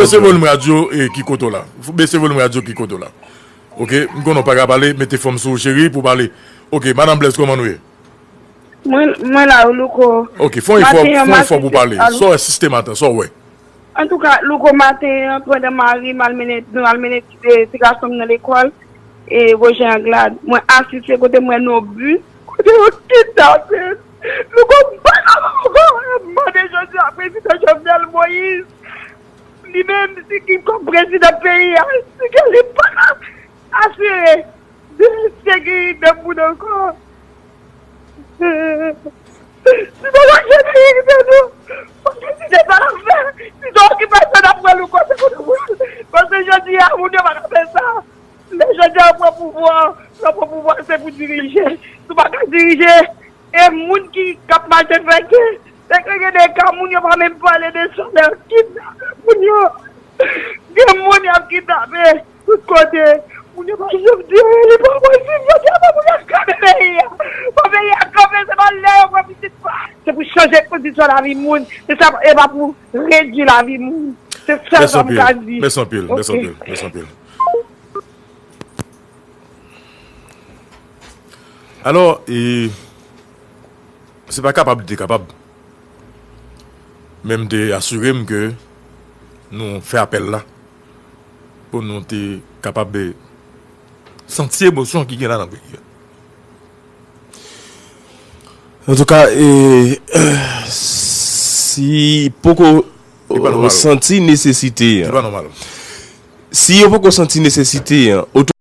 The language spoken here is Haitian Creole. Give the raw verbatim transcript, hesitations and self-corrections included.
Bese volim radyo e ki kote w la. Bese volim radyo ki kote w la. Ok, m konnen w pa ka pale, mete fon sou ou cheri pou pale. Ok, Madanm Blaise, kòman nou ye? Mwen, mwen la, Louko. Ok, fè yon efò, fè yon efò pou pale. Sa w wè sistèm atan, sa w wè? Antouka, Louko, maten an, pandan mari m al mennen, nou al mennen ti, ti gason m nan lekòl, e Roger Anglade, mwen asiste kote m wè nan yon bis, kote yo kidnape. Louko, m pa nan Louko, m mande jodi a prezidan Jovenel Moïse, li menm, si ki kòm prezidan peyi a, si ke li pa asire de sekirite moun ankò. Si bagay yo te rive nou, paske si se pa afè, si se okipasyon n ap pran nou kote pou nou pran. Paske jodi a, moun yo pa ka fè sa. Lè jodi a yo pran pouvwa, yo pran pouvwa se pou dirije. Si w pa ka dirije, e moun ki k ap mache fè gen, se ke gen de ka moun yo pa menm pale de salè, kidnape moun yo. Gen moun y ap kidnape. Tout kote, moun yo pa janm di anyen, li pa posib, jodi a fò moun yo kanpe peyi a. Fò peyi a kanpe, se pa lè yo pran pitit pa. Se pou chanje kondisyon lavi moun, se sa, e pa pou redui lavi moun. Se sèl sa m ka di. Mèsi anpil, mèsi anpil, mèsi anpil. Alò, e, se pa kapab li te kapab. Men m te asire m ke nou fè apèl la pou nou te kapab santi emosyon ki gen la nan peyi a. Antouka, e, si poko santi nesesite an, si yo poko santi nesesite an,